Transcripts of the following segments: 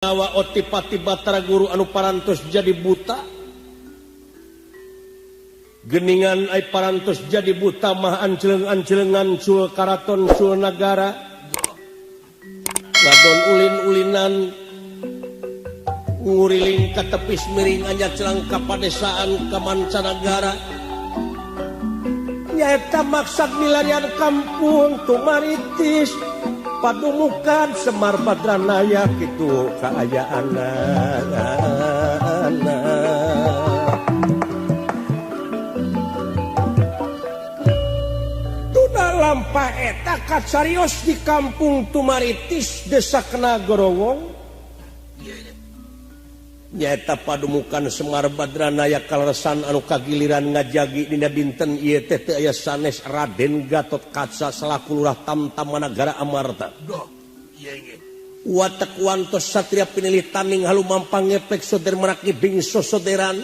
Awa Otipati Batara Guru anu parantos jadi buta. Geningan ai parantos jadi buta mah anceleng-ancelengan sul karaton sul nagara. Ladon ulin-ulinan nguriling ka tepis miring anya celang ka padesaan ka mancanagara. Nyaeta maksad milarian kampung Tumaritis padumukan Semar Badranaya kitu kaayaanna. Tuna lampah eta kacarios di kampung Tumaritis desa Kenagorowong. Nyaeta padumukan Semar Badranaya kaleresan anu kagiliran ngajagi dina dinten ieu teh teu aya sanes Raden Gatot Kaca salaku lurah Tamtamanagara Amarta. Watek wantos satria pinilih taning halumampang ngepek soder merak ngibing sosoderan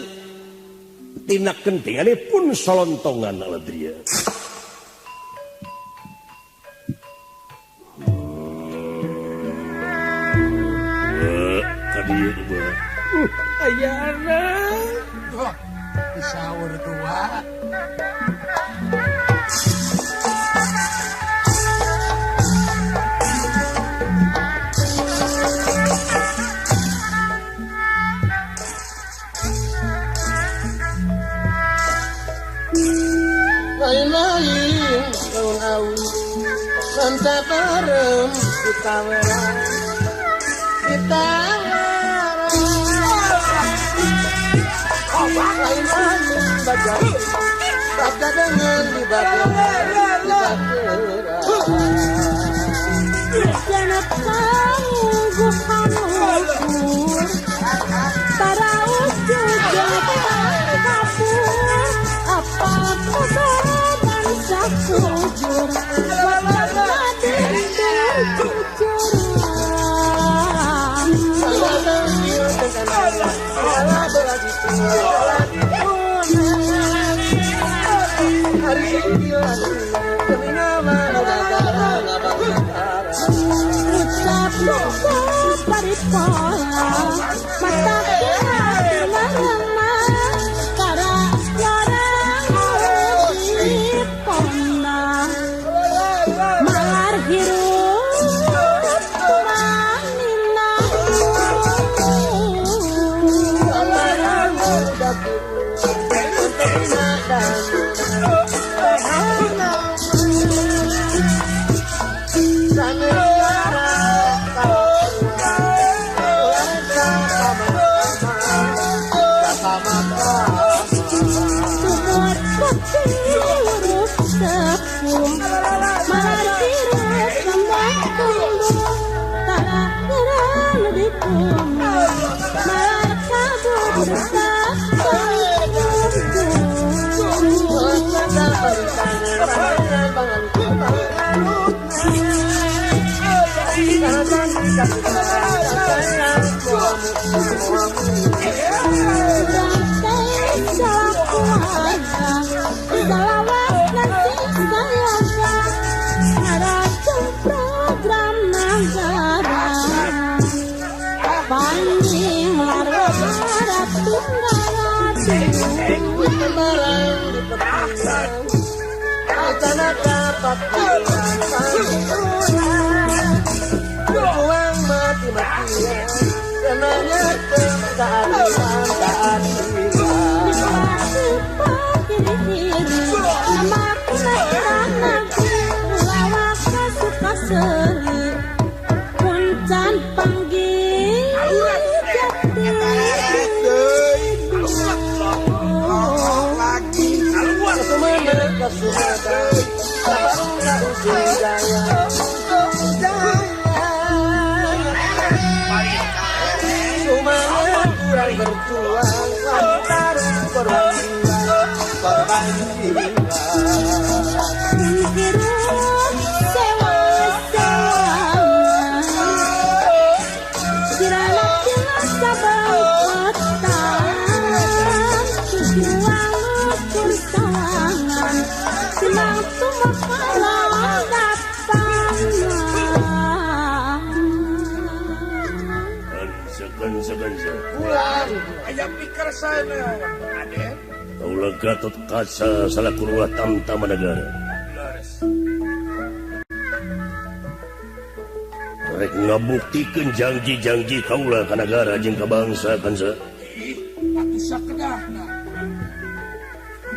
tina kentinganipun solontongan aladria. Kadieu mah ayana disaur tua. Lain-lain daun awi mantap bareng kita werang kita lain-lain baca baca dengan dibaca jangan tangguhan ukur taraus juga kapur apa kodoran sakujur Berjuang mati-matian kenanya keadilan berjuang taruh korban jiwa korban jiwa. Segan-segan ulah aya pikir sana Raden. Kaula Gatot Kaca salaku lurah Tamtama Nagara. Rek ngabuktikeun janji-janji kaula ka nagara jeung ka bangsa kansa. Atuh sakedahna.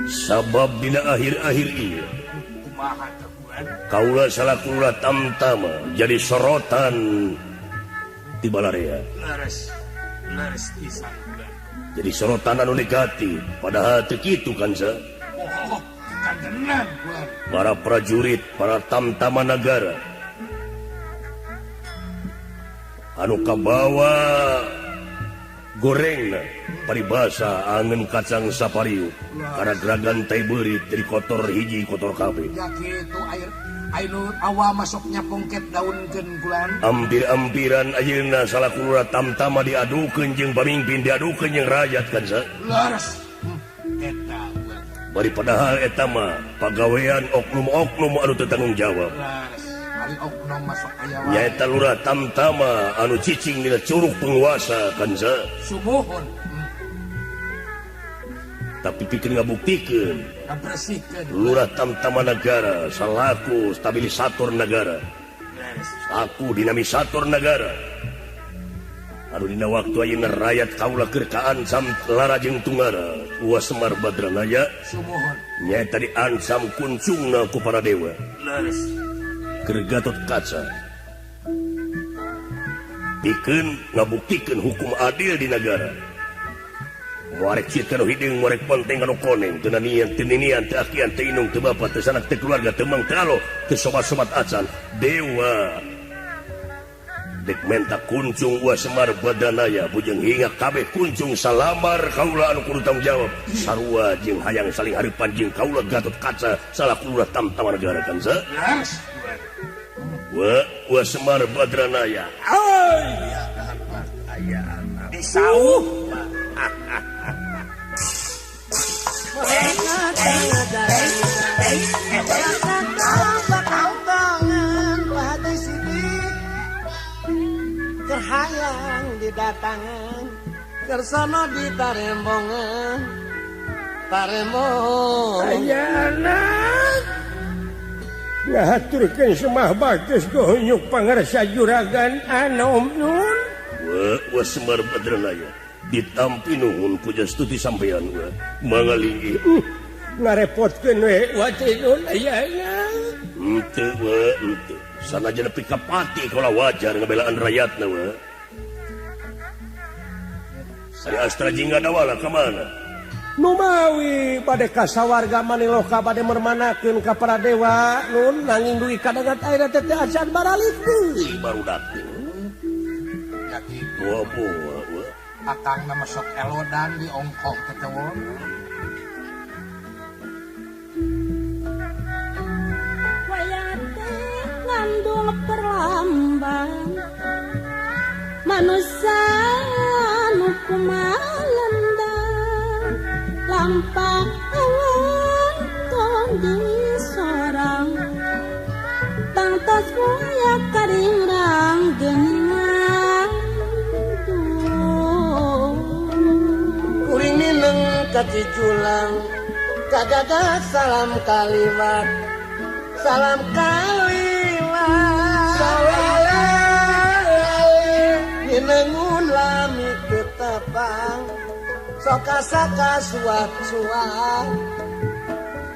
Sabab dina akhir-akhir ieu kumaha teh bulan? Kaula salaku lurah Tamtama jadi sorotan di balarea. Leres. Leres pisan bulan. Jadi sorotan anu negatif padahal teu kitu kansa. Oh, kadenan bulan. Para prajurit, para Tamtama Nagara anu kabawa gorengna paribasa angen kacang sapariu karena geragan tai beurit jadi kotor hiji kotor kabeh. Ya kitu air anu awa masuknya pongket daunkeun bulan. Ampir-ampiran ayeuna salaku lurah Tamtama diadukeun jeung pamimpin diadukeun jeung rakyat kansa. Leres. Eta bulan. Bari padahal eta mah pagawean oknum-oknum anu teu tanggung jawab. Leres. Ari oknum masuk aya wae. Nyaeta lurah Tamtama anu cicing dina curug penguasa kansa. Sumuhun. Tapi pikir ngabuktikeun ngabersihkeun lurah Tamtama Nagara salaku stabilisator nagara. Aku dinamisator nagara. Anu dina waktu ayeuna rakyat kaula keur kaancam lara jeung tunggara Uwa Semar Badranaya. Sumuhun. Nyaeta diancam kuncungna ku para dewa. Leres. Keur Gatot Kaca pikeun ngabuktikeun hukum adil di nagara. Muarek cit kanu hideung, muarek ponteng kanu koneng, teu nanian, teu ninian, teu akian, teu inung, teu bapa, teu sanak, teu keluarga, teu mang, teu alo, teu sobat-sobat acan. Dewa dek menta kuncung Uwa Semar Badranaya bujeng hingga kabeh kuncung salamar kaula anu kudu tanggung jawab sarua jeung hayang saling hareupan jeung kaula Gatot Kaca salaku lurah Tamtama Nagara kansa. Wa Uwa Semar Badranaya. Ai aya disauh. Kerhayang didatangan kersono di tarembongan tarembong aya anak ngahaturkeun semah bagus gohunyuk pangarsa juragan anom nun. Wa Semar Badranaya ditampi nuhun ku jastuti sampean wa mangalinggih ngarepotkeun we wa teh nun aya henteu wa henteu sanajan nepi ka pati kaula wajar ngabelaan rakyatna wa. Sari Astra Jingga Dawala ka mana? Numawi bade kasawarga maniloka bade mermanakeun ka para dewa nun nanging dugi kadangat ayeuna teh teu acan baralik deui barudak teh. Ya kitu. Wa wa akang na masuk elodan di ongkoh tetewon. Wayate ngandung perlambang manusia nu kumalendang lampak awan tong di sorang tangtos buaya karingrang geuningan kuring mineng ka Cijulang kagaga salam kaliwat salam kaliwat salalale minengun lami ketepang sokasa kasuat-suat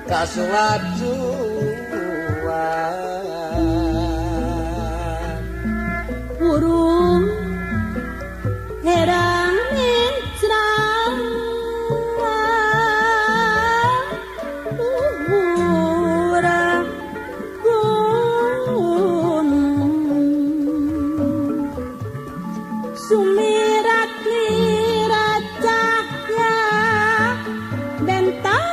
kasuat-suat burung herang mencrang luhur gunung sumirat lira cahya bentang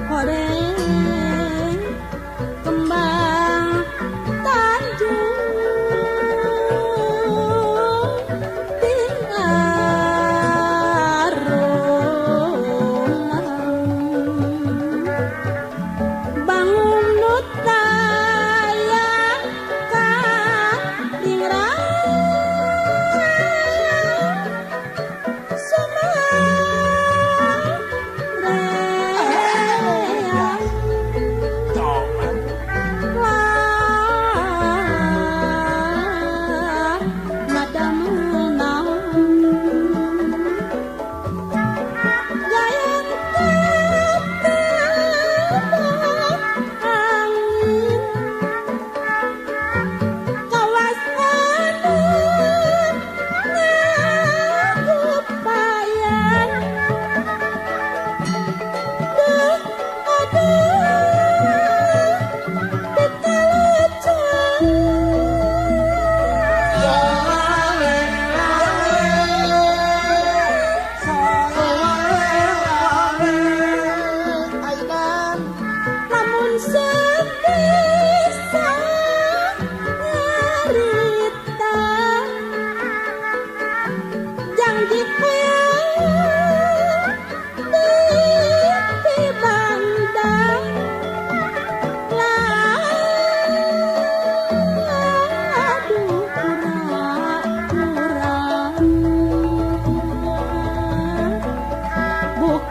horeng kembang tanjung tingarum.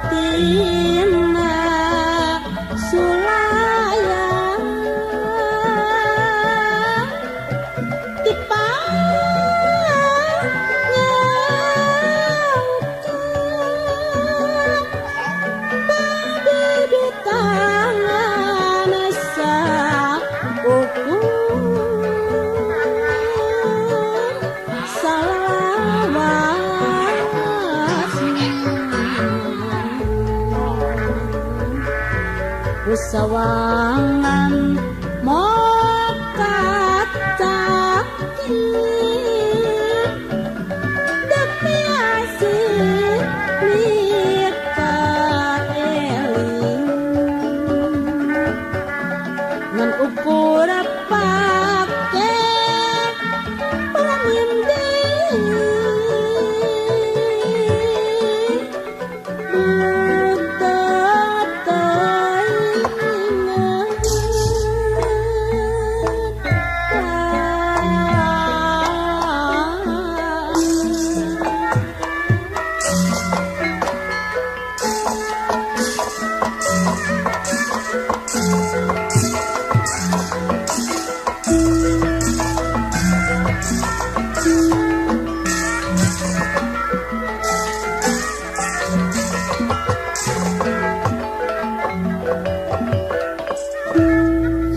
Tina sulaya dipanjangkeun babibitangan saukur salawasna. Sawangan mokat caki demi asih mikaeling ngan ukur pake pamindi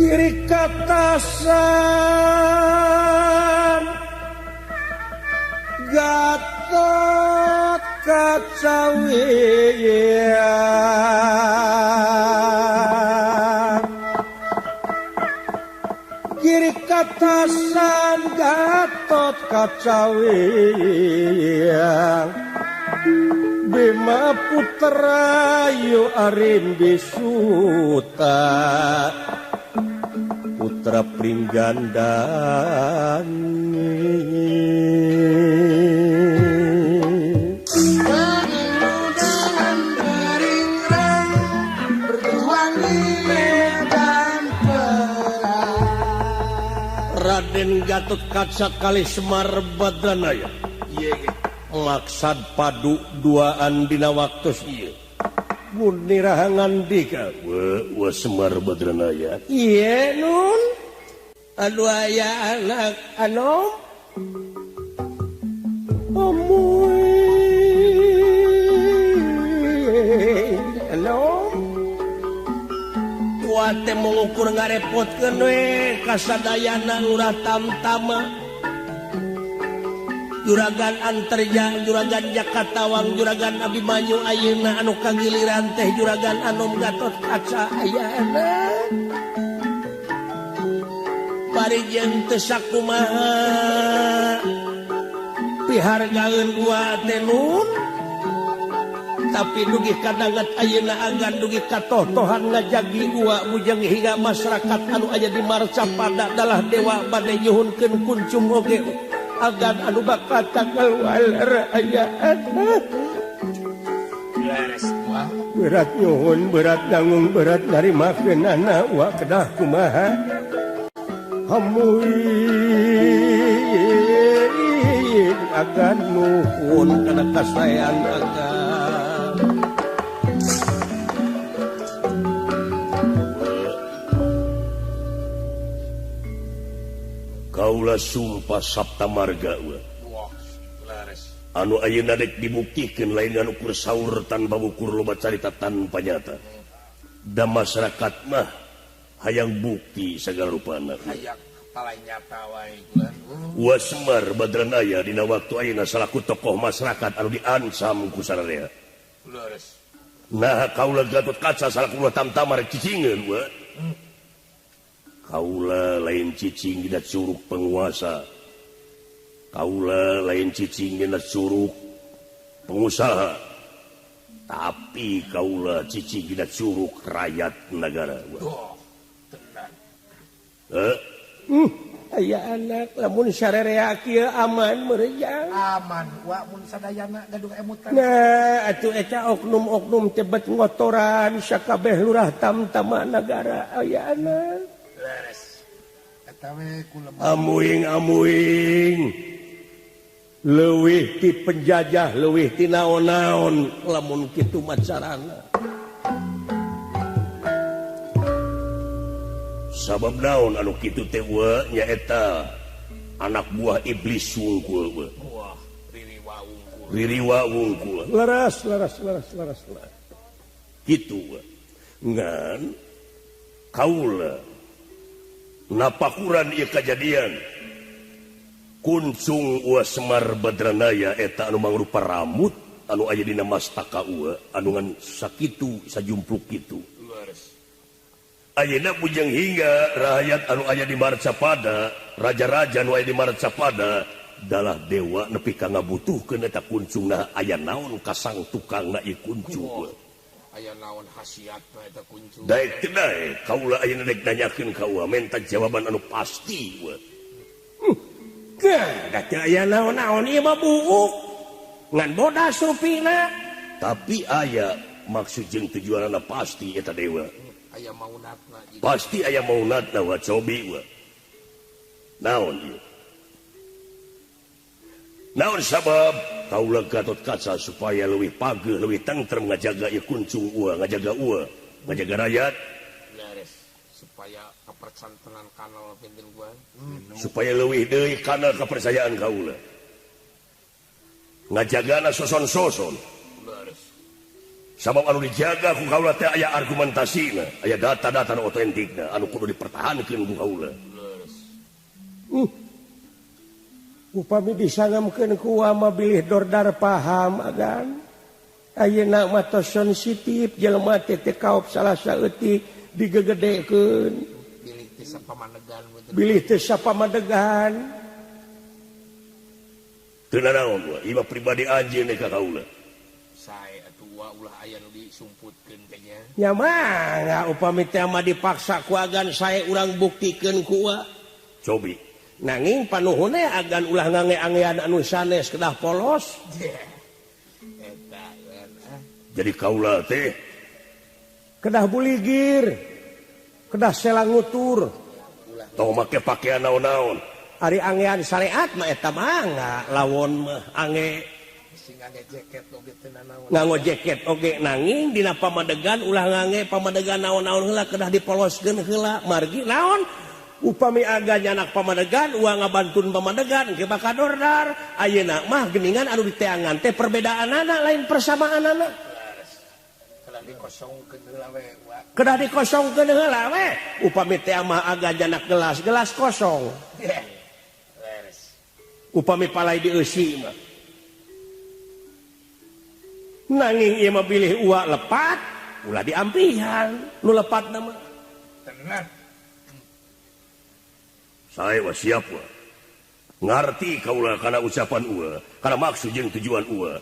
Kiri katasan Gatot Kacawian, kiri katasan Gatot Kacawian, Bima Putra Yu Arimbi Suta Putra Pringgandani. Raden Gatot Kaca kali Semar Badranaya maksad padu duaan dina waktu ieu mun nirahangan dika we Semar Badranaya ieu nun anu aya anak anom amuy anom kuate mengukur ngarepotkeun we kasadayana lurah tamtama Juragan Anterja, Juragan Jakatawang, Juragan Abimanyu ayeuna anu kagiliran teh Juragan Anom Gatot Kaca ayana. Bari jeung teu sakumaha pihargaeun gua teh nun. Tapi dugi kadangat ayeuna agan dugi katohtohan ngajagi gua bujang hingga masyarakat anu aya di Marcapada dalah dewa bade nyuhunkeun kuncung oge. Agan anu bakal kaluar aya berat nyuhun berat nanggung berat narimakeun anak wa kedah kumaha hamuy agan nuhun kana kasaean agan. Kaula sumpah Sapta Marga anu ayeuna dek dibuktikeun lain ngan ukur saur tanpa ukur loba carita tanpa nyata. Da masyarakat mah hayang bukti sagala rupana. Hayang palai nyata wae. Wa Semar Badranaya dina waktu ayeuna salaku tokoh masyarakat anu diancam ku sararea. Nah kaula Gatot Kaca salaku tamtamar cicingeun we. Kaula lain cicing dina curug penguasa. Kaula lain cicing dina curug pengusaha. Tapi kaula cicing dina curug rakyat negara. Oh, tenang. Aya anak lamun sarerea kieu aman meureun. Aman wa mun sadayana gaduh emutan. Nah, atuh eta oknum-oknum tebet ngotoran sakabeh lurah tamtama nagara aya anak. Amuing amuing Leuwih ti penjajah leuwih ti naon-naon lamun kitu macarana. Sabab naon anu kitu teh we nyaeta anak buah iblis wungkul we. Wah, ririwa wungkul. Ririwa wungkul. Leres leres leres leres leres. Kitu we. Ngan kaula napakuran ieu kajadian kuncung Ua Semar Badranaya eta anu mangrupa ramut anu aya dina mastaka ua anu ngan sakitu sajumpluk kitu. Ayeuna bujeng hingga rakyat anu aya di Marcapada, raja-raja anu aya di Marcapada dalah dewa nepi ka ngabutuhkeun eta kuncungna aya naon kasang tukangna ieu kuncung. Aya naon khasiatna eta kuncung. Daek teu daek kaula ayeuna rek nanyakeun ka ua menta jawaban anu pasti ua. Da teu aya naon-naon ieu mah buuk. Ngan bodas rupina. Tapi aya maksud jeung tujuanna pasti eta dewa. Aya maunatna pasti aya maunatna wa cobi wa. Naon ieu? Naon sabab kaula Gatot Kaca supaya leuwih pageuh leuwih tentrem ngajaga ieu kuncung ua, ngajaga ua, ngajaga rakyat. Leres supaya kapercantenan kanal pinten gua. Supaya leuwih deui kana kepercayaan kaula. Ngajagana soson-soson. Leres. Sabab anu dijaga ku kaula teh aya argumentasina, aya data-data nu otentikna anu kudu dipertahankeun ku kaula. Upami disangamkeun ku mah bilih dordar paham agan. Ayeuna mah tos sensitif jelema teh teu kaop salah saeutik digegedekeun. Bilih teh sapamadegan. Bilih teh sapamadegan. Teu nanaon we, ieu mah pribadi anjeun ka kaula. Sae atuh ulah aya nu disumputkeun teh nya. Nya mangga upami teh mah dipaksa ku agan sae urang buktikeun ku wa. Cobi. Nanging panuhunna agan ulah ngange-angean anu sanes kedah polos. Eta jadi kaula teh kedah buligir, kedah selangutur. Tong make pakaian naon-naon. Ari angean syariat mah eta mangga lawon mah ange nganggo jaket oge nanging dina pamadegan ulah ngange pamadegan naon-naon heula kedah dipoloskeun heula margi naon upami aga nyanak pamadegan uang ngabantun pamadegan ke bakal dordar ayeuna mah geuningan anu diteangan teh perbedaanana lain persamaanana kedah dikosongkeun heula we kedah dikosongkeun heula we upami teh mah aga nyanak gelas gelas kosong upami palai dieusi mah nanging ieu mah bilih ua lepat ulah diampihan nu lepatna mah tenan. Saya wa siap wa. Ngarti kaula kana ucapan ua, kana maksud jeung tujuan ua.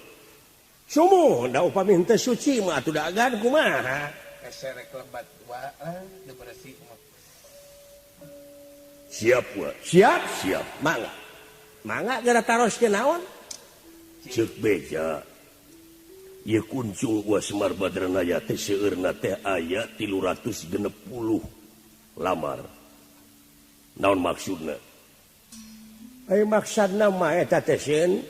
Sumuh da upami henteu suci mah atuh da agan kumaha? Keserek lebat wa teu bersih mah. Siap wa. Siap? Siap. Mangga. Mangga geura taroskeun naon? Ceuk beja. Ieu kuncung Ua Semar Badranaya teh seueurna teh aya 360 lamar. Naon maksudna? Ai maksudna mah eta teh sieun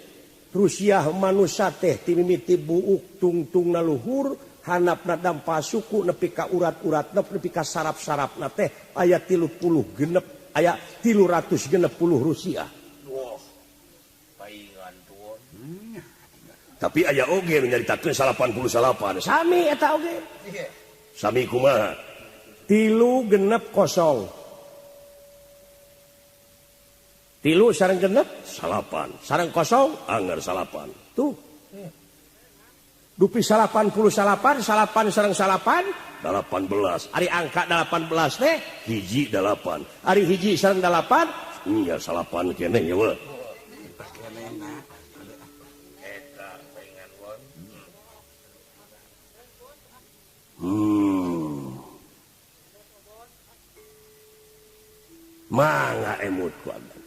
Rusiah manusa teh timimiti buuk tungtungna luhur hanapna dampa suku nepi ka urat-uratna nepi ka sarap-sarapna teh aya 36 aya 360 Rusiah. Wah. Paingan tuon. Tapi aya oge nu nyaritakeun 88. Sami eta oge. Sami kumaha? 3 genep 0. Tilu sareng genep salapan, sareng kosong anggar salapan. Tuh. Dupi 88 salapan sareng salapan 18. Ari angka 18 teh hiji 8. Ari hiji sareng 8 nya salapan keneh nya we. Mangga emut ku abdi.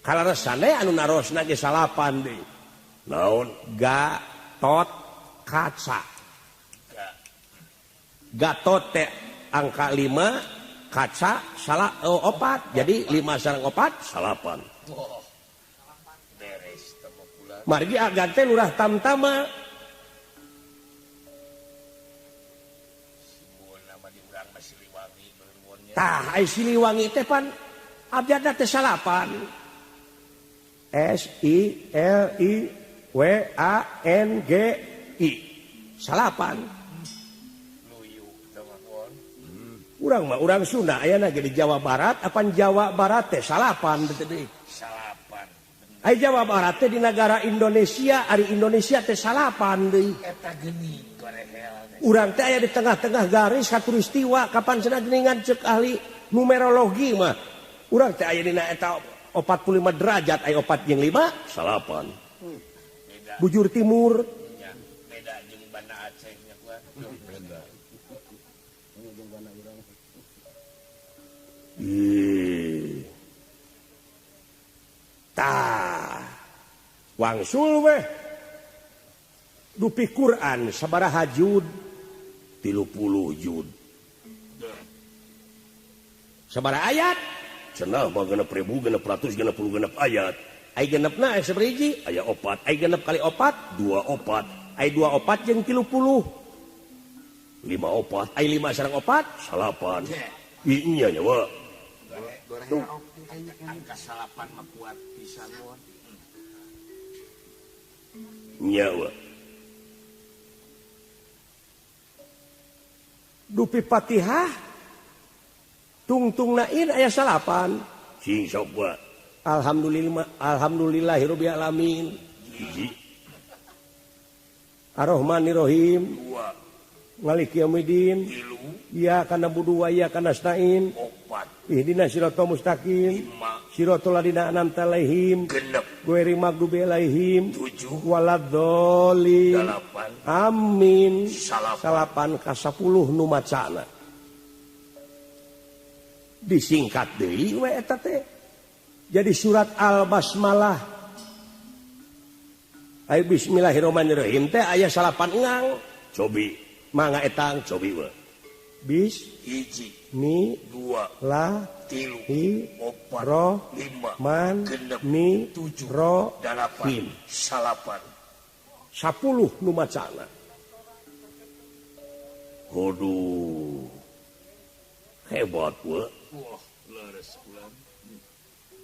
Kalaresane anu narosna ge salapan deui. Naon? Gatot Kaca. Gatot teh angka 5, kaca salah 4. Jadi 5 sareng 4 salapan. Beres. Margi agan teh lurah tamtama. Tah ai Siliwangi teh pan abjadna teh salapan. S I L I W A N G I. Salapan. Urang mah urang Sunda ayana ge di Jawa Barat, apan Jawa Barat teh salapan teh. Salapan. Ai Jawa Barat teh di negara Indonesia, ari Indonesia teh salapan deui. Eta geuning gorehel. Urang teh aya di tengah-tengah garis khatulistiwa kapan cenah geuningan ceuk ahli numerologi mah. Urang teh aya dina eta 45 derajat aya 4 jeung 5 salapan. Bujur timur. Beda jeung Banda Aceh nya kuat. Beda. Tah wangsul weh dupi Quran sabaraha jud 30 jud sabaraha ayat cenah mah 6.666 ayat ai genepna aya sabaraha aya 4 ai genep kali 4 24 ai 24 jeung 30 54 ai 5 sareng 4 salapan. Iya nyawa. Angka salapan mah kuat pisan mun. Nyawa. Dupi Fatihah tungtung nain aya salapan. Sing sok wa. Alhamdulillah alhamdulillahirabbil alamin. Hiji. Arrahmanirrahim. Dua. Maliki yaumiddin. Tilu. Iya kana budu wa iya kana nasta'in. Opat. Ihdina siratal mustaqim. Lima. Siratal ladzina an'amta alaihim. Genep. Ghairil maghdubi alaihim. Tujuh. Waladdallin. Dalapan. Amin. Salapan. Salapan ka 10 nu macana. Disingkat deui we eta teh. Jadi surat Al-Basmalah. Ai bismillahirrahmanirrahim teh aya salapan engang. Cobi. Mangga etang cobi we. Bis hiji ni dua la tilu hi opat ro lima man genep ni tujuh ro dalapan him. Salapan 10 nu macana. Waduh hebat we. Wah leres ulang.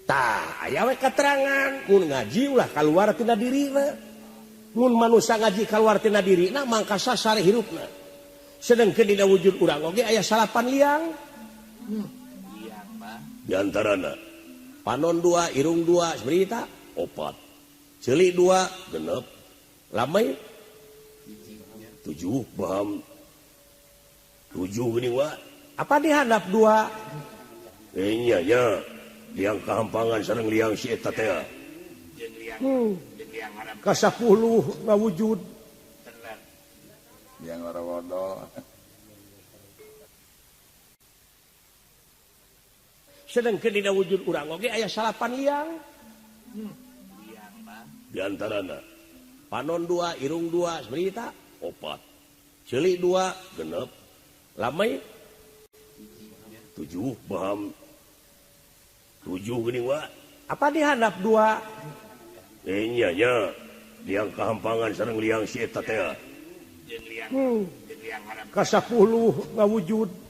Tah aya we katerangan mun ngaji ulah kaluar tina dirina. Mun manusia ngaji kaluar tina dirina mangka sasar hirupna. Sedangkan dina wujud urang oge aya salapan liang. Liang mah di antarana panon 2, irung 2, saberita 4, ceuli 2, genep, lamai 7, baham 7 geuning wa. Apa dihandap 2? Nya nya liang kahampangan sareng liang si eta teh. Jeung liang jeung liang harap ka 10 ngawujud. Yang ora-wodo. Sedangkan dina wujud urang oge aya salapan liang. Liang mah di antarana panon 2, irung 2, saberita 4, ceuli 2, genep, lamai 7, baham 7 geuning wa. Apa dihandap 2? Nya nya liang kahampangan sareng liang si eta teh. Jeung liang jeung liang harap ka 10 ngawujud.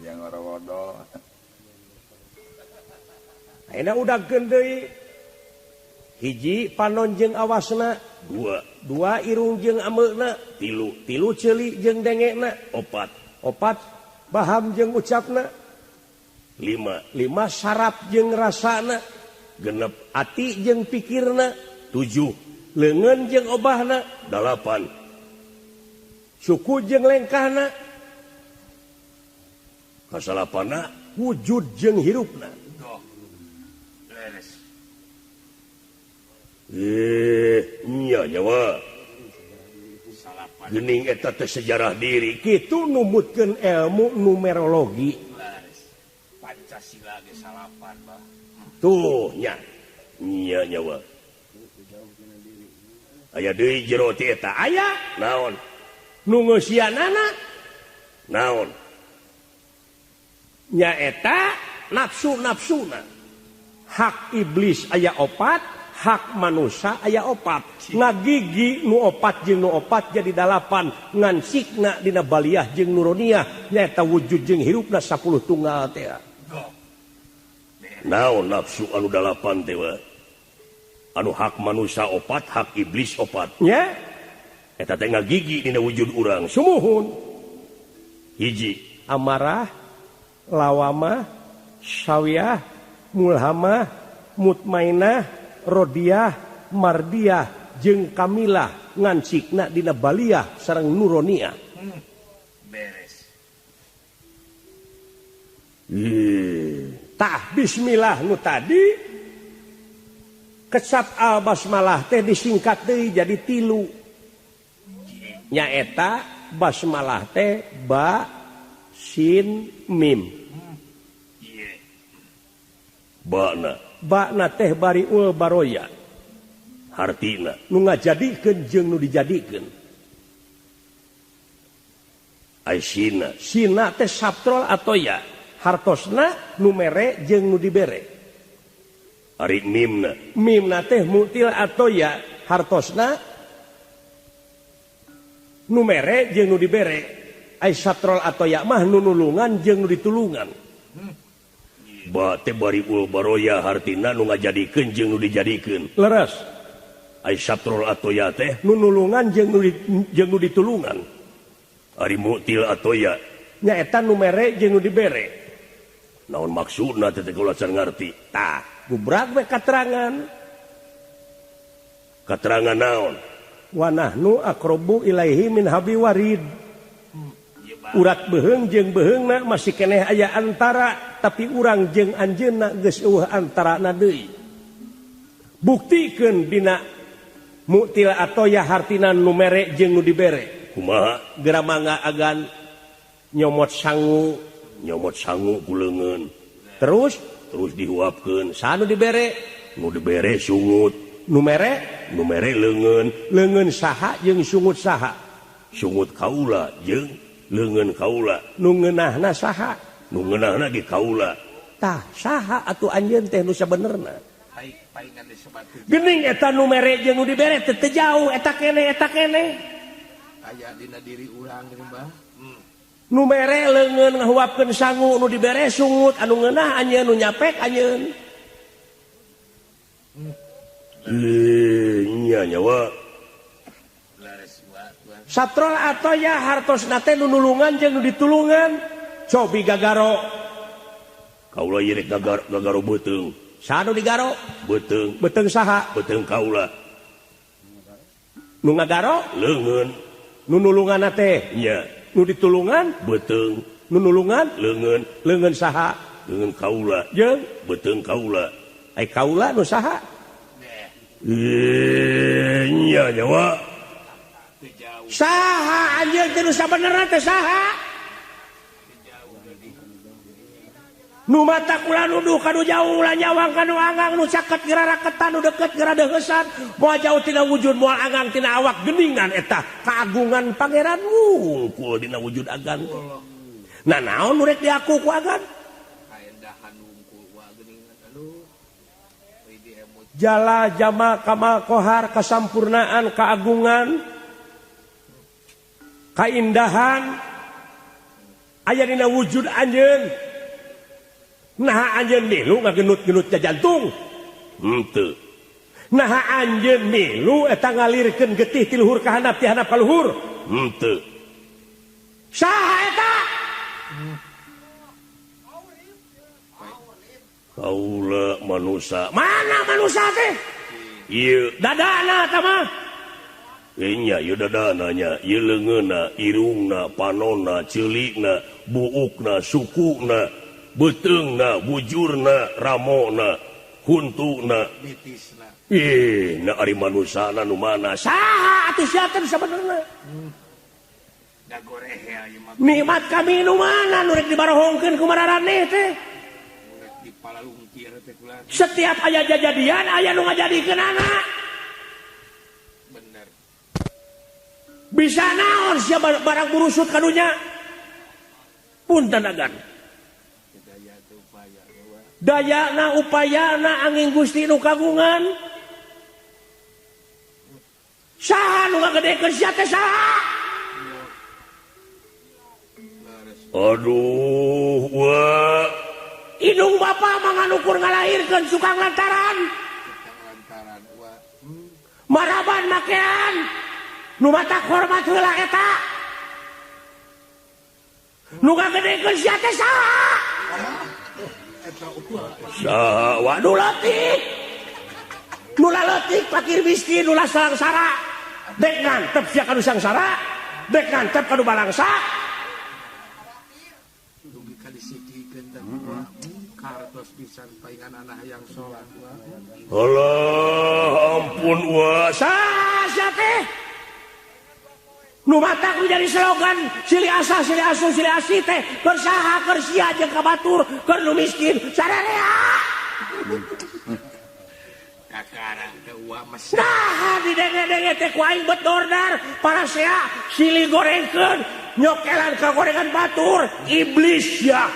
Yang ora wodo. Ayeuna udagkeun deui. Hiji panon jeung awasna, 2, 2 irung jeung ameuna, 3, 3 ceuli jeung dengekna, 4, 4 baham jeung ucapna, 5, 5 sarap jeung rasana, genep ati jeung pikirna, 7, leungeun jeung obahna, 8, suku jeung lengkahna, kasalapana wujud jeung hirupna. Leres. Nya nyawa. Salapan. Geuning eta teh sejarah diri. Kitu numutkeun ilmu numerologi. Leres. Pancasila ge salapan bah. Tuh nya. Nya nyawa. Aya deui jero ti eta aya naon? Nu ngeusianana naon? Nyaeta nafsu-nafsuna. Hak iblis aya 4, Hak manusia aya opat. Ngagigi nu opat jeung nu opat jadi 8. Ngan sikna dina baliah jeung nuroniah nyaeta wujud jeung hirupna 10 tunggal teh. Naon nafsu anu 8 teh wa? Anu hak manusia opat, hak iblis opat. Nya? Eta teh ngagigi dina wujud urang. Sumuhun. Hiji, amarah, lawamah, syawiyah, mulhamah, mutmainah, rodiah, mardiah, jeung kamilah ngan sikna dina baliah sareng nuroniah. Beres. Tah bismillah nu tadi kecap al basmalah teh disingkat deui jadi 3. Nyaeta basmalah teh ba sin mim. Bana bakna teh bariul baroya hartina nu ngajadikeun jeung nu dijadikeun. Ai sina sina teh sabtrol atoya hartosna nu mere jeung nu dibere. Ari mimna mimna teh mutil atoya hartosna nu mere jeung nu dibere. Ai satrol atoya mah nu nulungan jeung nu ditulungan. Ba teh bariul baroya hartina nu ngajadikeun jeung nu dijadikeun. Leres. Ai satrol atoya teh nu nulungan jeung nu ditulungan. Ari mutil atoya nyaeta nu mere jeung nu dibere. Naon maksudna teh kula can ngarti. Tah, gubrak we katerangan. Katerangan naon? Wa nahnu aqrabu ilaihi min habi warid. Urat beheung jeung beheungna masih keneh aya antara, tapi urang jeung anjeunna geus eueuh antarana deui. Buktikeun dina mutil atoya hartina nu mere jeung nu dibere. Kumaha? Geura mangga agan nyomot sangu, nyomot sangu ku leungeun. Terus terus dihuapkeun. Saha nu dibere? Nu dibere sungut. Nu mere? Nu mere leungeun. Leungeun saha jeung sungut saha? Sungut kaula jeung leungeun kaula. Nu ngeunahna saha? Nu ngeunahna ge kaula. Tah saha atuh anjeun teh nu sabenerna? Geuning eta nu mere jeung nu dibere teh teu jauh eta keneh eta keneh. Aya dina diri urang geuning bah. Nu mere leungeun ngahuapkeun sangu, nu dibere sungut, anu ngeunah anjeun, nu nyapek anjeun. Nya nyawa. Satrol atoya hartosna teh nu nulungan jeung nu ditulungan. Cobi gagaro. Kaula ieu rek gagaro beuteung. Saha nu digaro? Beuteung. Beuteung saha? Beuteung kaula. Nu ngagaro? Leungeun. Nu nulunganna teh? Nya. Nu ditulungan? Beuteung. Nu nulungan? Leungeun. Leungeun saha? Leungeun kaula. Jeung beuteung kaula. Ai kaula nu saha? Nya nyawa. Saha anjeun teh nu sabenerna teh saha? Nu mata kula nuduh kanu jauh ulah nyawang kanu anggang nu caket geura raketan nu deket geura deuheusan moal jauh tina wujud moal anggang tina awak geuningan eta kagungan pangeran wungkul dina wujud agan. Nah naon nu rek diaku ku agan? Jala jama kamal kohar kasampurnaan keagungan kaindahan aya dina wujud anjeun. Naha anjeun milu ngagenut-genut jantung henteu. Naha anjeun milu eta ngalirkeun getih ti luhur ka handap ti handap ka luhur henteu. Saha eta? Kaula manusa. Mana manusa teh? Ieu dadana eta mah. Nya ieu dadana nya, ieu leungeunna, irungna, panonna, ceulikna, buukna, sukuna, beuteungna, bujurna, ramona, huntuna, bitisna. Ih, na ari manusana nu mana? Saha atuh sia teh sabenerna? Nikmat kami nu mana nu rek dibarohongkeun ku mararaneh teh? Setiap aya jajadian aya nu ngajadikeun anak. Bener. Bisa naon sia barang burusut kadunya? Punten agan. Dayana upayana angin Gusti nu kagungan. Saha nu ngagedekeun sia teh saha? Aduh wa indung bapa mah nganukur ngalahirkeun sukang lantaran. Maraban makean nu matak hormat heula eta. Nu ngagedekeun sia teh saha? Saha wa nu leutik. Nu leutik fakir miskin nu sangsara. Dek ngantep sia ka nu sangsara, dek ngantep ka nu balangsa. Dugi ka disikikeun teh kartos pisan paingan anak hayang salat. Allah ampun wa saha sia teh? Nu matak menjadi slogan silih asah silih asuh silih asih teh keur saha keur sia jeung ka batur keur nu miskin sararea. Kakarang teh uwa mes. Nah didenge-denge teh ku aing bet dordar parasea silih gorengkeun nyokelan ka gorengan batur iblis ya.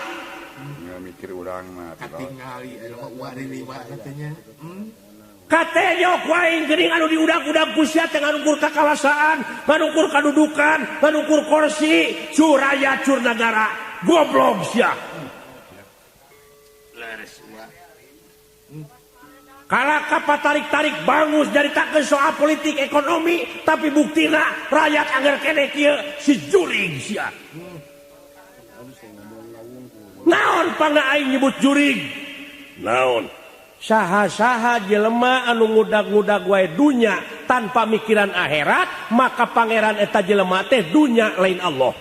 Nya mikir urang mah katingali aya uwa diliwat teh nya. Katanya ku aing geuning anu diudag-udag ku sia teh nganukur kakawasaan, nganukur kadudukan, nganukur kursi, curaya cur nagara, goblok sia. Leres wa. Kalaka patarik-tarik bangus nyaritakeun soal politik ekonomi, tapi buktina rakyat angger keneh kieu si jurig sia. Naon pangna aing nyebut jurig? Naon? Saha-saha jelema anu ngudag-ngudag wae dunya tanpa mikiran akhirat, maka pangeran eta jelema teh dunya lain Allah.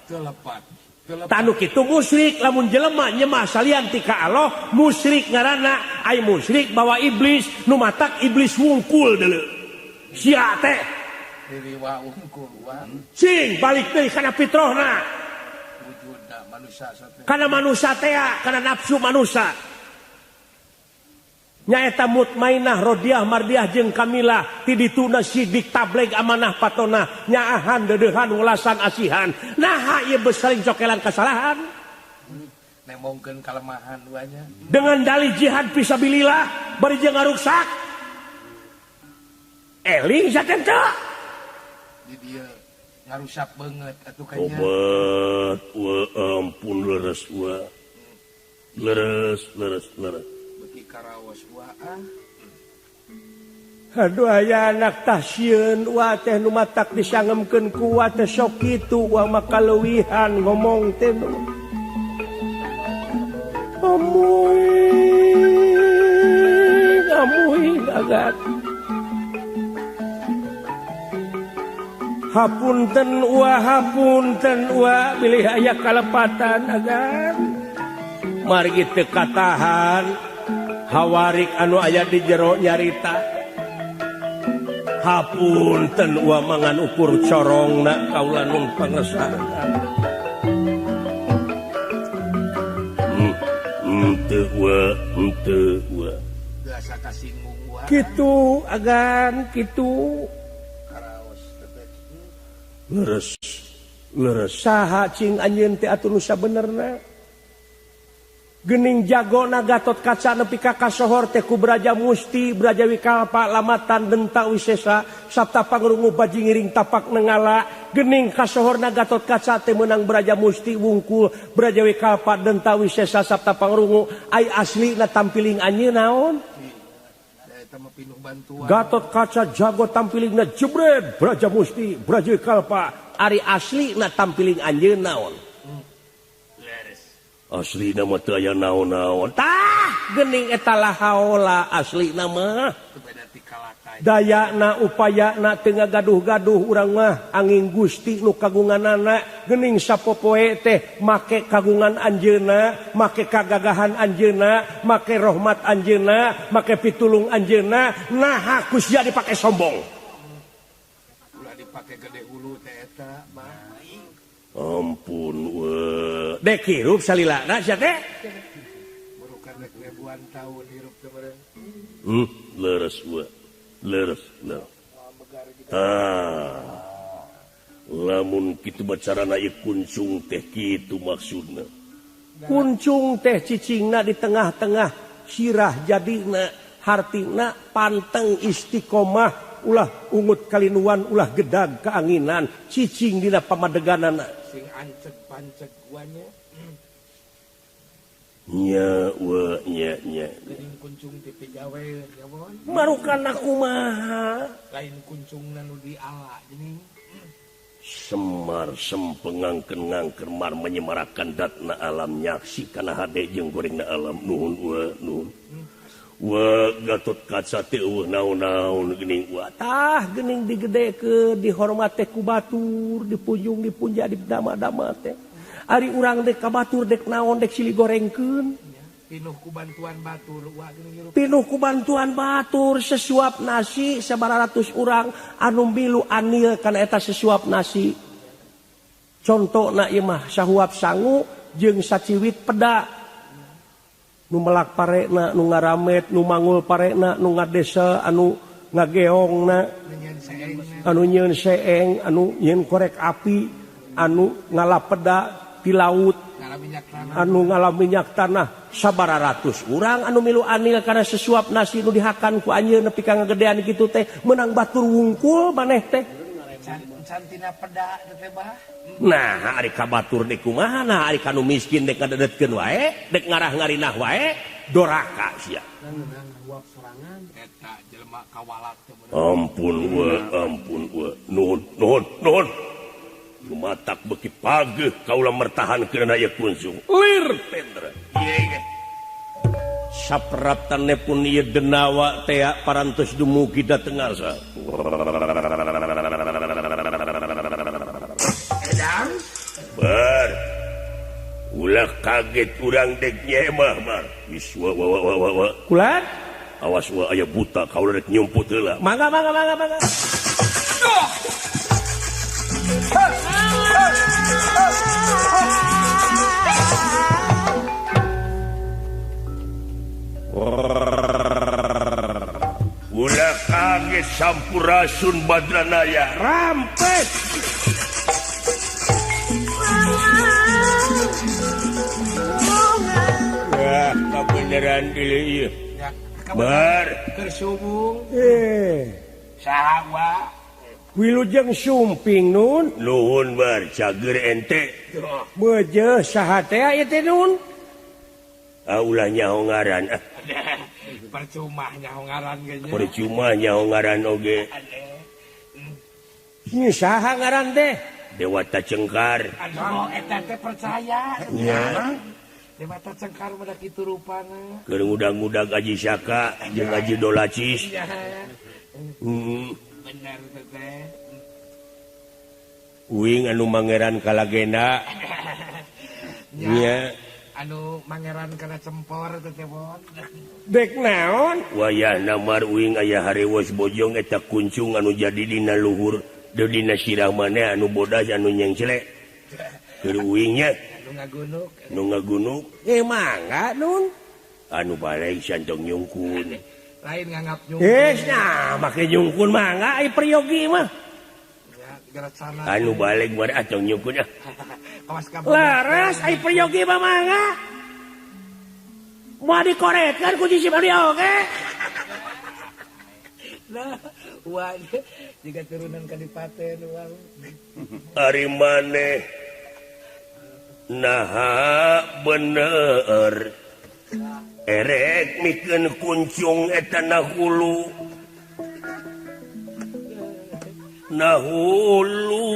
Telepat. Tanu kitu musyrik lamun jelema nyemah salian ti ka Allah, musyrik ngaranna ai musyrik bawa iblis nu matak iblis wungkul deuleu. Sia teh diriwa wungkul wa. Cing balik deui kana fitrahna. Wujudna manusia teh. Kana manusia teh, kana nafsu manusia. Nyaeta mutmainah rodiah mardiah jeung kamilah ti dituna sidik tableg amanah patona nyaahan deudeuhan welasan asihan naha ieu besaring cokelan kasalahan nemongkeun kalemahan duanya dengan dalih jihad fisabilillah bari jeung ngaruksak eling saten teu di dieu ngarusak beungeut atuh kanya obat wa ampun leres wa leres leres leres. Aduh aya anak tasieun wa teh nu matak disangemkeun ku wa teh sok kitu wa mah kaleuwihan ngomong teh amuy amuy agat hapunten wa hapunten wa bilih aya kalepatan agan margi teu katahan hawarik anu aya di jero nyarita hapunten ua mangan ukur corongna kaula nun pangersaan henteu wa henteu wa biasa kasinggung wa kitu agan kitu karaos teh leres leres saha cing anjeun teh atuh nu sabenerna gening jagona Gatot Kaca nepi ka kasohor teh ku Braja Musti Braja Wikalpa lamatan denta wisesa sabta pangrungu bajingiring tapak nengala gening kasohorna Gatot Kaca teh meunang Braja Musti wungkul Braja Wikalpa denta wisesa sabta pangrungu ai aslina tampiling anjeun naon Gatot Kaca jago tampilingna jebret Braja Musti Braja Wikalpa ari aslina tampiling anjeun naon asli nama teu aya naon-naon tah geuning eta lahaola asli nama dayana upayana teu ngagaduh-gaduh urang mah angin Gusti nu kagunganana geuning sapopoe teh make kagungan anjeunna make kagagahan anjeunna make rahmat anjeunna make pitulung anjeunna naha ku sia dipake sombong ulah dipake gede hulu teh eta mah ampun we dek hirup salilana sia teh burukan rek ribuan tahun hirup teh meureun leres we leres leres lamun kitu bacarana ieu kuncung teh kitu maksudna kuncung teh cicingna di tengah-tengah sirah jadina hartina panteng istiqomah ulah ungut kalinuan ulah gedag keanginan cicing dina pamadeganana sing ancek pancek guanya nya wa nya nya geuning kuncung ti pigawe ya bon marukan kumaha lain kuncungna nu diala geuning Semar sempengangkeun ngangker mar menyemarakan datna alam nyaksi kana hade jeung gorengna alam nuhun wa nuhun wa Gatot Kaca teh eueuh naon-naon geuning wa tah geuning digedekeun dihormat teh ku batur dipunjung dipunja didama-dama teh ari urang dek ka batur dek naon dek silih gorengkeun pinuh ku bantuan batur wa geuning pinuh ku bantuan batur sesuap nasi sabaratus urang anu milu anil kana eta sesuap nasi contona ieu mah sahuap sangu jeung saciwit peda nu melak parena nu ngaramet nu mangul parena nu ngadesa anu ngageongna anu nyeun seeng anu nyeun korek api anu ngalapeda di laut anu ngala minyak tanah sabaratus urang anu milu anil karena sesuap nasi nu dihakan ku anjeun nepi ka ngagedean kitu teh meunang batur wungkul maneh teh cantina peda teh bah. Nah ari ka batur dek kumaha nah ari ka nu miskin dek ngadedetkeun wae dek ngarah-ngarinah wae doraka sia eta jelema kawalak teh ampun we ampun we nuhun nuhun nuhun lumatak beki pageuh kaula mertahankeun aya kuncung lir Pendra sapraptane pun ieu denawa tea parantos dumugi dateng ngarsa edang bar ulah kaget urang dek nyemah mar wis wa wa wa wa kulan awas wa aya buta kaula rek nyumput heula mangga mangga mangga mangga ulah kaget sampurasun Badranaya rampes ya kabeneran deui ieu bar keur subuh saha wa wilujeng sumping nun nuhun bar cager ente beujeuh saha teh ieu teh nun ah ulah nyaho ngaran percuma nyaho ngaran ge percuma nyaho ngaran oge ieu saha ngaran teh Dewata Cengkar aduh eta teh percaya nya Dewata Cengkar mah kitu rupana keur ngudag-ngudag Aji Saka jeung Aji Dolacis bener teh uing anu mangeran kalagenda nya anu mangeran kana cempor teh bon dek naon wayahna mar uing aya harewos bojong eta kuncung anu jadi dina luhur deui dina sirah maneh anu bodas anu nyengcle keur uing nya anu ngagunuk nu ngagunuk mangga nun anu balik santong nyungkun lain nganggap nyungkun nah make nyungkun mangga ai priyogi mah anu balik mah atong nyungkun ah laras ai priyogi mah mangga moal dikoretkeun ku si Bali oge nah wah jika turunan kadipaten urang ari maneh naha bener erek mikeun kuncung eta nahulu nahulu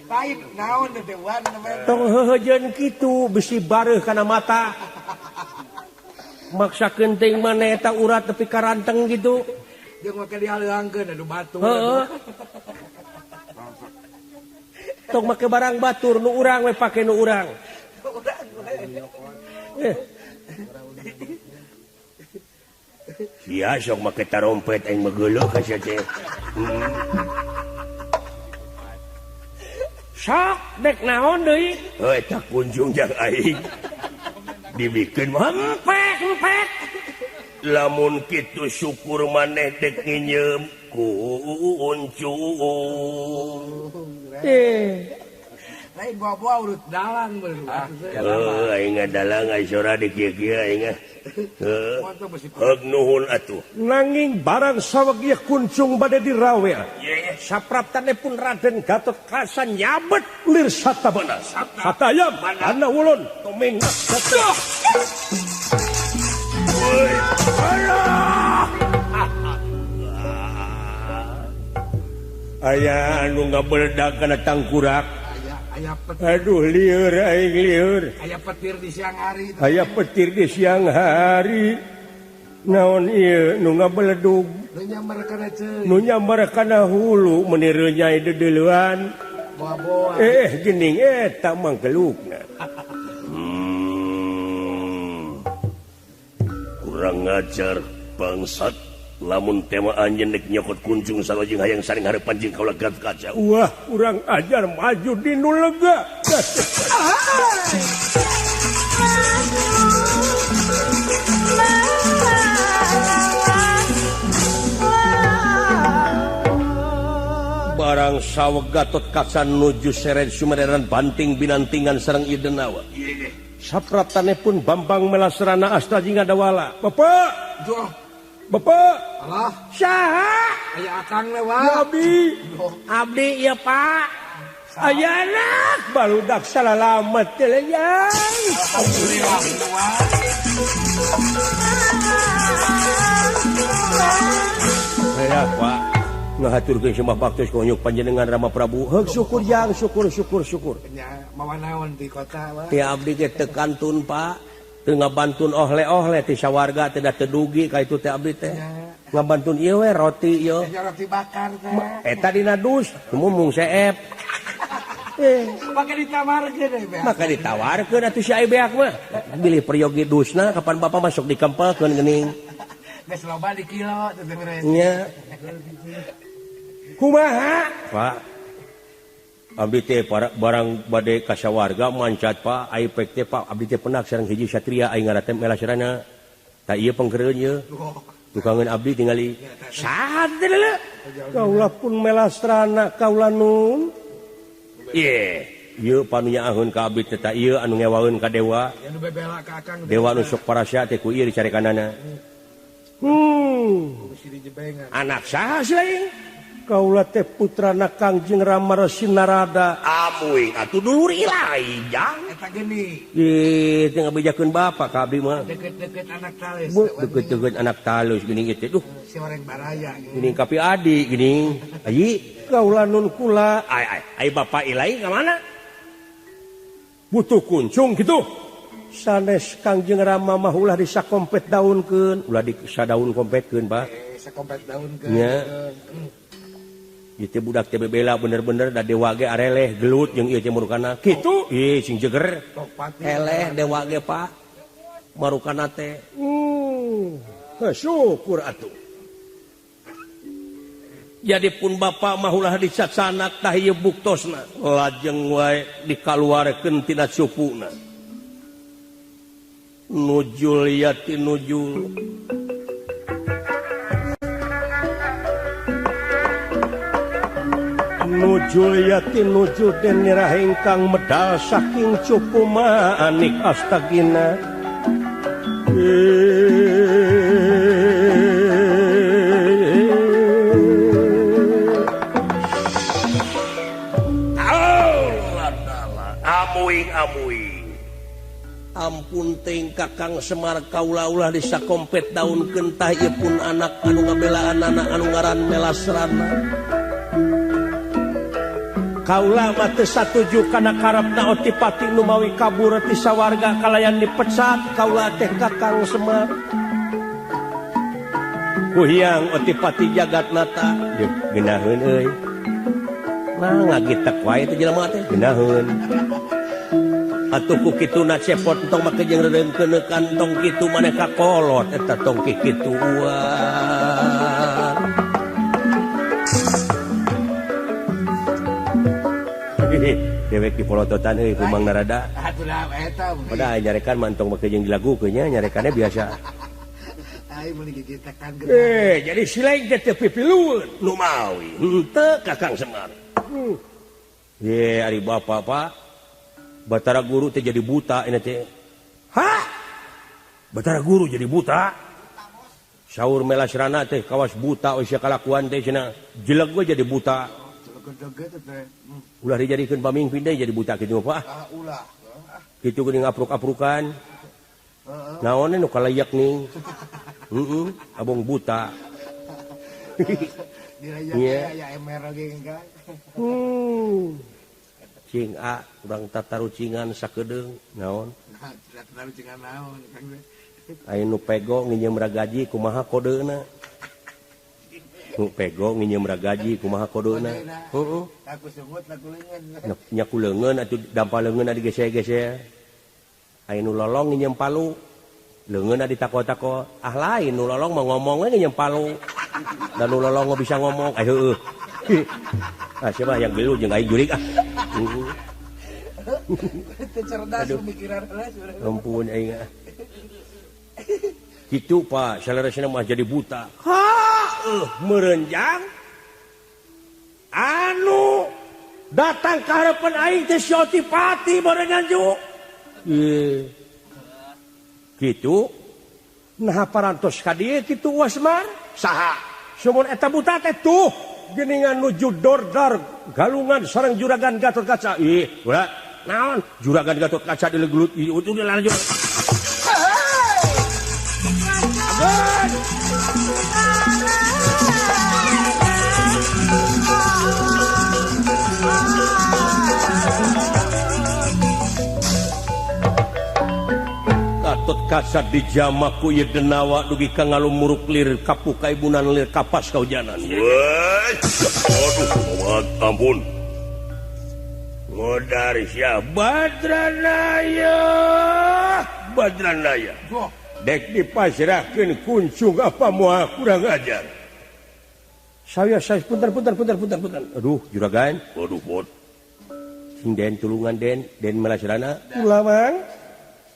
lain naon teh wan tong heuheujeun kitu bisi bareuh kana mata maksa kenting maneh eta urat tepi ka ranteng gitu jeung make dihaleuangkeun anu batur heeh tong make barang batur nu urang we pake nu urang sia sok make tarompet aing mah geuleuh ka sia teh sok dek naon deui heuh eta kunjung jang aing dibikeun mah empek empek lamun kitu syukur maneh dek nginyeum kuncung Lain bawa-bawa urut dalang bener. Heuh aing dalang ai sora di kieu-kieu aing. Heuh. Nuhun atuh. Nanging barang saweg ieu kuncung bade dirawel. Sapraptane pun Raden Gatot Kaca nyabet lir satabana. Satayam ana ulun tumeng. Aya anu ngabeledag kana tangkurak. Aduh lieur aing lieur. Aya petir di siang hari. Aya petir di siang hari. Naon ieu nu ngabeledug. Nu nyamber kana ceuy. Nu nyamber kana hulu meuni reunyai dedeuleuan. Boa-boa. Geuning eta mangkelukna. Kurang ngajar bangsat. Lamun tema anjeun nek nyokot kuncung sarojeng hayang saring hareupan jeung kaula Gatot Kaca. Wah, urang ajar maju di nu lega. Barang saweg Gatot Kaca nuju seret sumereran banting binantingan sareng ieu denawa. Sapraptane pun Bambang Melasrana asta jeung Adawala. Bapak, Bapak, alah, saha? Aya akang lewat. Abdi, abdi ieu Pak. Aya anak barudak salalamet teh yang. Ya Pak, ngahaturkeun sembah baktos konyuk panjenengan Rama Prabu. Heug syukur jang, syukur syukur syukur. Nya mawa naon di kota wa. Ti abdi ge teu kantun Pak. Teu ngabantun ohle-ohle ti sawarga teh da teu dugi ka itu teh abdi teh. Ngabantun ieu we roti ieu. Roti bakar teh. Eta dina dus, mumung seep. Maka ditawarkeun we beak. Maka ditawarkeun atuh si ai beak mah. Bilih peryogi dusna kapan bapak masuk dikempelkeun geuning. Geus loba di kilo teh beres. Nya. Kumaha? Pak. Abdi teh barang bade ka sawarga mancat Pak, ai pek teh Pak, abdi teh penak sareng hiji satria aing ngaran teh Melasrana. Tah ieu pengkereun ieu. Tukangeun abdi tingali. Saha teh leuh? Kaula pun Melasrana kaula nun. Ye, ieu panunyaahun ka abdi teh tah ieu anu ngewaeun ka dewa. Anu bebela ka akang. Dewa nu sok parasya teh ku ieu dicarekanana. Anak saha sih? Kaula teh putrana Kangjeng Rama Resi Narada. Amuing atuh dulur ilai jang. Eta geuning. Ih, teu ngabejakeun bapak ka abdi mah. Deket-deket anak talus. Deket-deket anak talus geuning ieu teh duh. Si orang baraya geuning. Geuning kapi adi geuning. Ayi, kaula nun kula. Ai ai, ai bapak ilai ka mana? Butuh kuncung kitu. Sanes Kangjeng Rama mah ulah disakompet daunkeun, ulah disadaun kompetkeun, Pak. Sakompet daunkeun. Nya. Ieu budak teh bebela bener-bener da dewa ge areleh gelut jeung ieu teh marukana. Kitu ih sing jeger. Eleh dewa ge Pak. Marukana teh. Syukur atuh. Jadi pun bapak mah ulah dicacanak tah ieu buktosna. Lajeng wae dikaluarkeun tina cupuna. Nujul yati nujul. Nujul yati nujul den nyerah ingkang medal saking cupu manik astagina. Amuing amuing. Ampun ting Kakang Semar kaula ulah disakompet daun kentah ieu pun anak anu ngabelaan anak anu ngaran Melasrana. Kaula mah teu satuju kana karepna Otipati nu mawi kabur ti sawarga kalayan dipecat kaula teh Kakang Semar. Kuhiang Otipati jagatnata geunaheun euy. Nah ngagitek wae teh jelema teh geunaheun. Atuh ku kituna cepot tong make jeung rereungkeun kantong kitu maneh ka kolot eta tong kikituan. Dewek di polototan euy ku Mang Narada. Atuh eta. Pada nyarekan mah entong make jeung dilagukeun nya nyarekannya biasa. Ai meuni gigitekan jadi silaing teh teu pipilueun nu mawi. Henteu Kakang Semar. Ye ari bapak Pak. Batara Guru teh jadi buta ini teh. Hah? Batara Guru jadi buta? Saur Melasrana teh kawas buta we sia kalakuan teh cenah. Jeleg we jadi buta. Ulah dijadikeun pamimpin deui jadi buta kitu mah, Pak. Ulah. Kitu geuning apruk-aprukan. Naon nu kalayak ning. Heeh, abong buta. Dirajak ya emer oge enggak. Cing a urang tatarucingan sakedeung naon? Tatarucingan naon Kang. Aya nu pego nginjem ragaji kumaha kodeuna? Nu pego nginjem ragaji kumaha kodeuna? Heeh. Aku sungut laku leungeun. Nya ku leungeun atuh dampal leungeunna digeseh-geseh. Aya nu lolong nginjem palu, leungeunna ditako-tako. Ah lain nu lolong mah ngomong we nginjem palu. Dan nu lolong bisa ngomong, eh heueuh. Ah siapa yang geluh jeung aing jurig ah. Teu cerdas pemikiran lah. Ampun aing ah. Kitu Pak, saleresna mah jadi buta. Ha, merenjang anu datang ka hareupeun aing teh si Otipati bareng nganju. Kitu nah parantos ka dieu kitu Wasmar saha? Sumun eta buta teh tuh geuningan nuju dordor galungan sareng juragan Gatot Kaca. Ih, ulah naon juragan Gatot Kaca dilegelut ieu udah lanjut. Gatot Kaca dijamaku ieu denawa dugi ka ngalumuruk lir kapuh kaibunan lir kapas kaujanan. Aduh, ampun. Ngodar sia Badranaya, Badranaya. Dek dipasrahkeun kuncung apa moal kurang ajar. Saya punten punten punten punten punten. Aduh, juragan. Aduh, bot. Sing den tulungan den, den Melasrana. Ulah mang.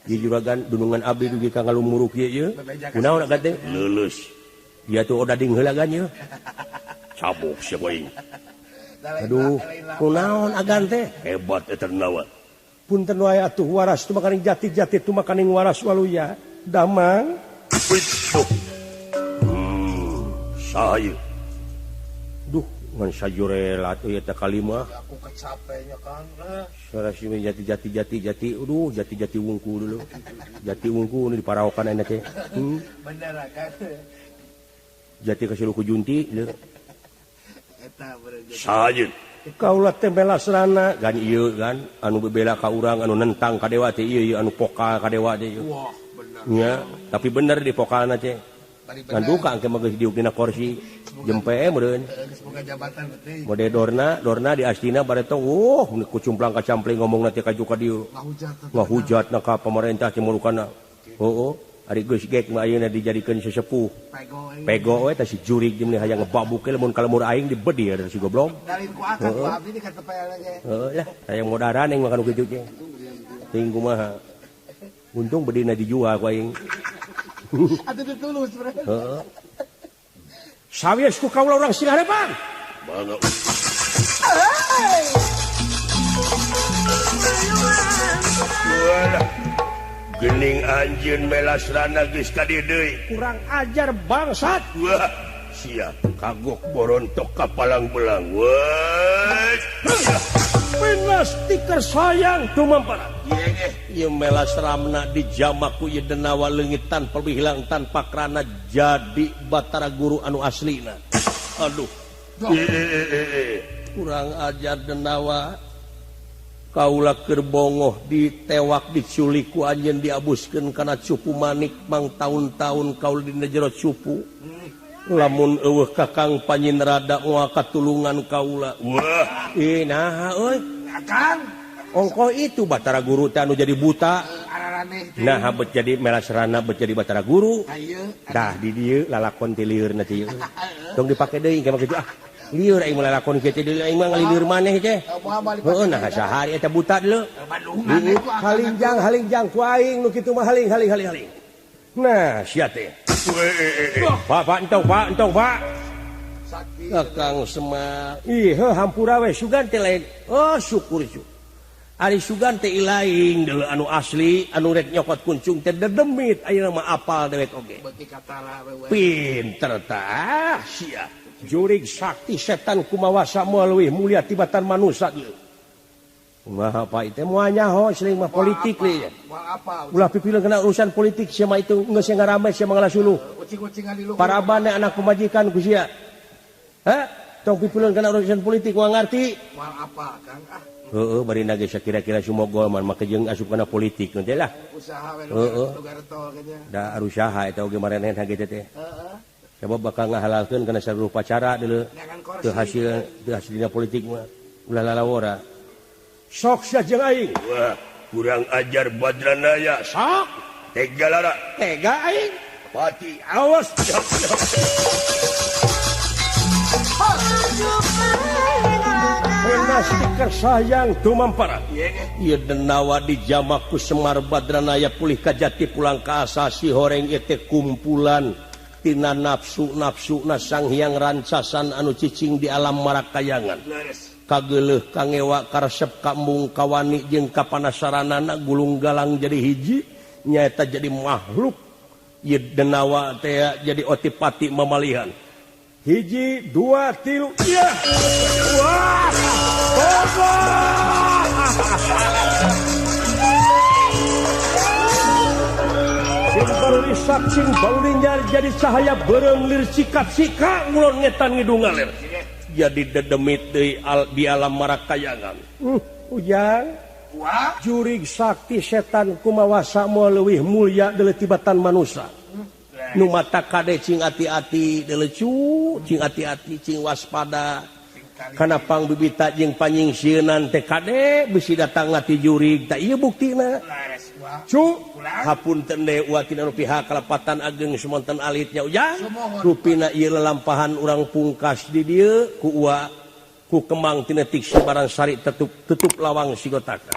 Di juragan dunungan abdi dugi ka ngalumuruk ieu ieu. Kunaon agan teh? Leuleus. Dia tuh odading heula gan ieu. Cabok sia aing. Aduh, kunaon agan teh? Hebat eta nawa. Punten wae atuh waras tumakaning jati-jati tumakaning waras waluya. Damang. Saha ieu? Duh, ngan sajurela atuh eta kalimah. Aku kecapenya Kang. Sarasi jati jati jati jati, aduh jati jati wungku dulu. Jati wungku nu diparaokan ayeuna teh. Bener kan. Jati kasilu ku junti leu. Eta Saha ieu? Kaula teh Melasrana gan ieu gan anu bebela ka urang anu nentang ka dewa teh ieu anu pokal ka dewa teh ieu. Wah, bener. Nya, tapi bener di pokalna teh. Ngan duka engke mah geus diuk dina kursi jempe meureun. Geus boga jabatan teh. Mode dorna, dorna di astina bareto wuh kucumplang kacampling ngomongna teh kaju ka dieu. Ngahujat na ka pemerintah cemurukana. Heueuh, ari geus gek mah ayeuna dijadikeun sesepuh. Pego we teh si jurig jeung hayang ngebabuk lamun ka lemur aing dibedi ada si goblok. Dalin ku akak ku abdi di katepel ge. Heueuh lah, hayang modaran aing mah kanu kitu teh. Ting kumaha. Untung bedina dijual ku aing. Atuh ditulus bre. Heeh. Sawios ku kaula urang sing harepan. Mangga. Walah. Gening anjeun Melasrana geus ka dieu deui. Kurang ajar bangsat. Wah, sia kagok borontok ka palang belang. Wah. Penas tiker sayang tumamparan. Ieu Melasrana dijamaku ieu denawa leungit tanpa hilang tanpa krana jadi Batara Guru anu aslina. Aduh. Kurang ajar denawa. Kaula keur bongoh ditewak diculik ku anjeun diabuskeun kana cupu manik mang taun-taun kaula dina jero cupu. Lamun eueuh Kakang Panyinrada moal katulungan kaula. Wah, ih naha euy. Akang ongkoh itu Batara Guru teh anu jadi buta. Nah, bet jadi Melasrana bet jadi Batara Guru. Tah di dieu lalakon teh lieur teh ieu. Tong dipake deui engke mah kitu ah. Lieur aing mah lalakon kieu teh aing mah ngalilieur maneh teh. Heueuh nah sahari eta buta deuleu. Halingjang halingjang ku aing nu kitu mah haling haling haling haling. Nah, sia teh. Pak, Pak, entong, Pak, entong, Pak. Kakang Semar. Ih, hampura we sugan teh lain. Oh, syukur syukur. Ari sugan teh ilaing deuleu anu asli anu rek nyokot kuncung teh dedemit ayeuna mah apal dewek oge. Pinter tah sia. Jurig sakti setan kumawasa moal leuwih mulia tibatan manusia ieu. Kumaha Pak teh moal nyaho sering mah politik we. Ulah pipileun kana urusan politik sia mah itu geus ngarame sia mah ngalasuluh. Parabane anak pemajikan ku sia. Hah? Tong pipileun kana urusan politik moal ngarti. Moal apa Kang ah. Heeh, bari nage sakira-kira sumogol man make jeung asup kana politik teh lah. Usaha we nu gartol kayaknya. Da usaha eta oge mareneh kitu teh. Heeh. Sabab bakal ngahalalkeun kana sarupa upacara deuleu. Teu hasil teu hasilna politik mah ulah lalawora. Sok sia jeung aing. Wah, kurang ajar Badranaya. Sok tega lara. Tega aing. Pati awas. Stiker sayang tumampara. Ieu denawa dijamak ku Semar Badranaya pulih ka jati pulang ka asasi horeng ieu teh kumpulan tina nafsu-nafsuna Sang Hyang Rancasan anu cicing di alam marakayangan. Kageuleuh kangewa karesep kambung kawani jeung kapanasaranana gulung galang jadi hiji nyaeta jadi makhluk. Ieu denawa teh jadi otipati mamalihan. Hiji, dua, tilu, iya. Wah, sing baru sing baru jadi cahaya beureum lir sikat-sika ngulon ngetan ngidung ngalir. Jadi dedemit deui di alam marakayangan. Ujang, jurig sakti setan kumawasa moal leuwih mulya deuleu tibatan manusa. Nu mata kade cing ati-ati delecu cing ati-ati cing waspada kana pangbibita jeung panyingsieunan teh kade bisi datang ngati jurig tah ieu buktina cu hapunten deui uwa tina nu pihak kalepatan ageng sumonten alitnya ujang rupina ieu lelampahan urang pungkas di dieu ku uwa ku kemang tina tiksi Baransari tutup lawang sigotaka.